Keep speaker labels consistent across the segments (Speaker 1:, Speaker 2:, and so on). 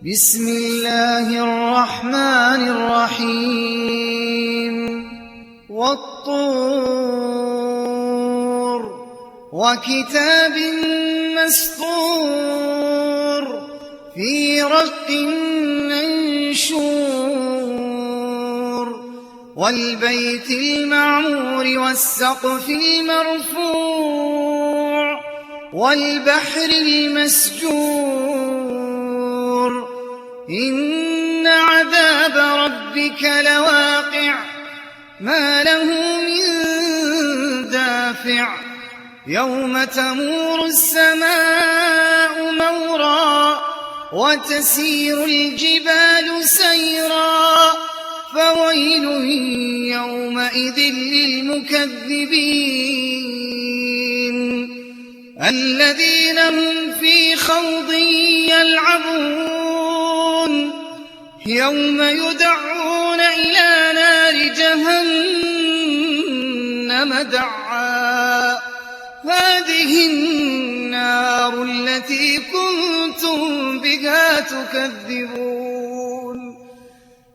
Speaker 1: بسم الله الرحمن الرحيم والطور وكتاب مسطور في رق منشور والبيت المعمور والسقف المرفوع والبحر المسجور إن عذاب ربك لواقع ما له من دافع يوم تمور السماء مورا وتسير الجبال سيرا فويل يومئذ للمكذبين الذين هم في خوض يلعبون يوم يدعون إلى نار جهنم دعا هذه النار التي كنتم بها تكذبون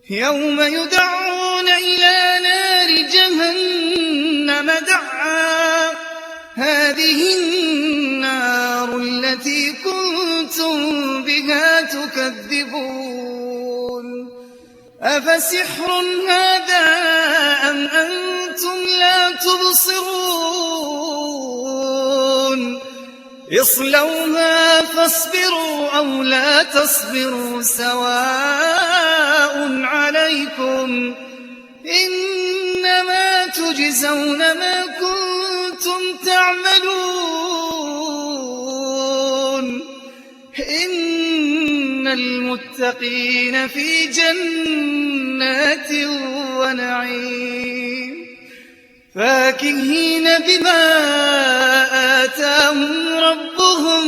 Speaker 1: يوم يدعون إلى نار جهنم دعا هذه النار التي كنتم بها تكذبون أفسحر هذا أم أنتم لا تبصرون اصلوها فاصبروا أو لا تصبروا سواء عليكم إنما تجزون ما كنتم تعملون إن المتقين في جنات ونعيم فاكهين بما آتاهم ربهم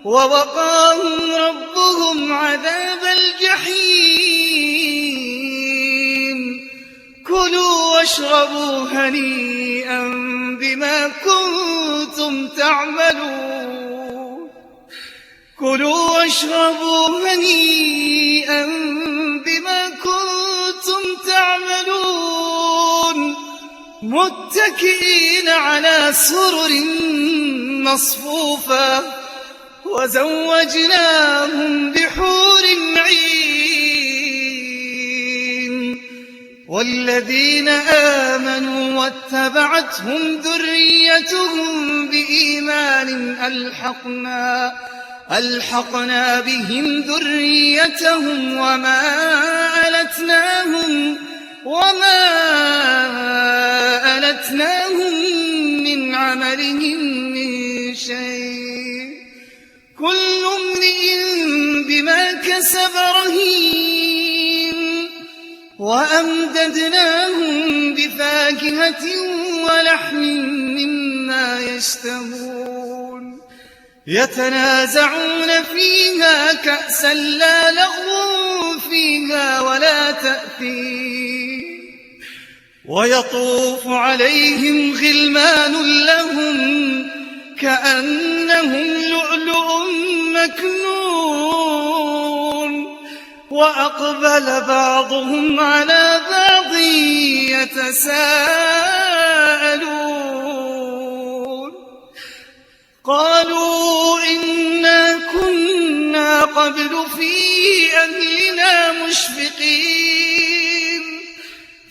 Speaker 1: ووقاهم ربهم عذاب الجحيم كلوا واشربوا هنيئا بما كنتم تعملون كلوا واشربوا هنيئا بما كنتم تعملون متكئين على سرر مصفوفة وزوجناهم بحور عين والذين آمنوا واتبعتهم ذريتهم بإيمان ألحقنا بهم ذريتهم وما ألتناهم من عملهم من شيء كل امرئ بما كسب رهين وأمددناهم بفاكهة ولحم مما يشتهون يتنازعون فيها كأسا لا لغو فيها ولا تأثيم ويطوف عليهم غلمان لهم كأنهم لؤلؤ مكنون وأقبل بعضهم على بعض يتساءلون قالوا إنا كنا قبل في أهلنا مشفقين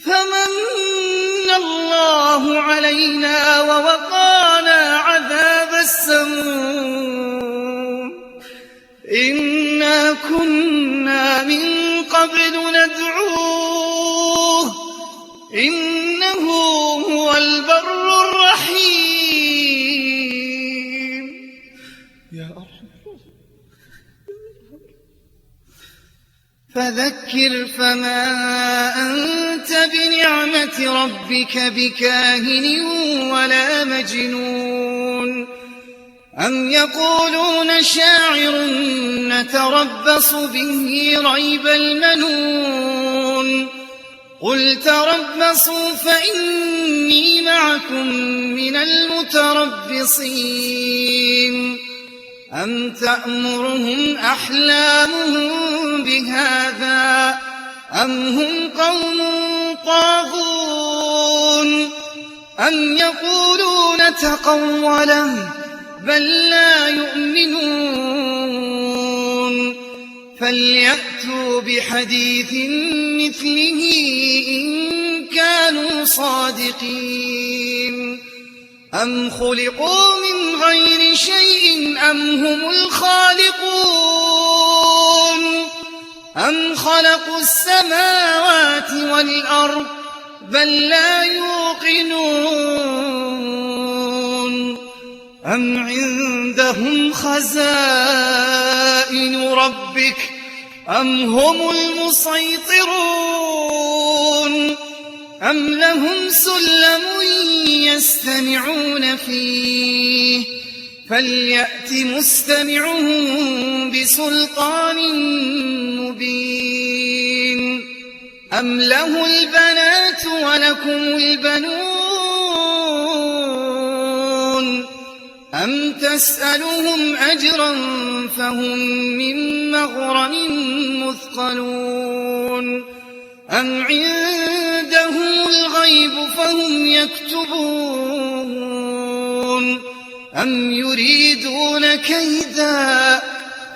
Speaker 1: فمن الله علينا ووقانا عذاب السموم إنا كنا من قبل ندعوه إنه هو البر الرحيم يا فذكر فما أنت بنعمة ربك بكاهن ولا مجنون أم يقولون شاعر نتربص به ريب المنون قل تربصوا فإني معكم من المتربصين أم تأمرهم أحلامهم بهذا أم هم قوم طاغون أم يقولون تقوله بل لا يؤمنون فليأتوا بحديث مثله إن كانوا صادقين أم خلقوا من غير شيء أم هم الخالقون أم خلقوا السماوات والأرض بل لا يوقنون أم عندهم خزائن ربك أم هم المسيطرون أم لهم سلم يستمعون فيه فليأت مستمعهم بسلطان مبين أم له البنات ولكم البنون أم تسألهم أجرا فهم من مغرم مثقلون أم عندهم الغيب فهم يكتبون أم يريدون كيدا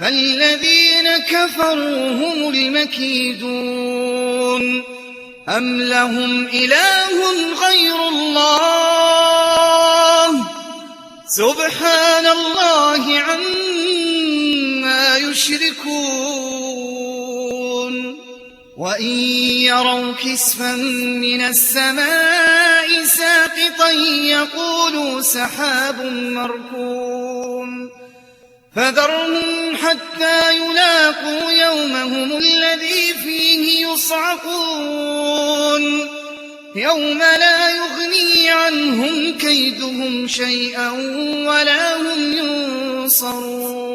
Speaker 1: فالذين كفروا هم المكيدون أم لهم إله غير الله سبحان الله عما يشركون وإن يروا كسفا من السماء ساقطا يقولوا سحاب مركوم فذرهم حتى يلاقوا يومهم الذي فيه يصعقون يوم لا يغني عنهم كيدهم شيئا ولا هم ينصرون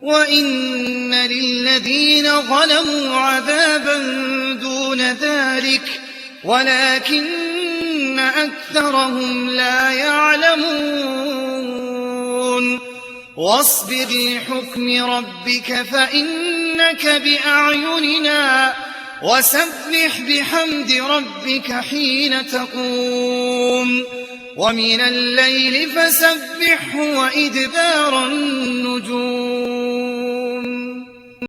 Speaker 1: وإن للذين ظلموا عذابا دون ذلك ولكن أكثرهم لا يعلمون واصبر لحكم ربك فإنك بأعيننا وسبح بحمد ربك حين تقوم ومن الليل فسبحه وإدبار النجوم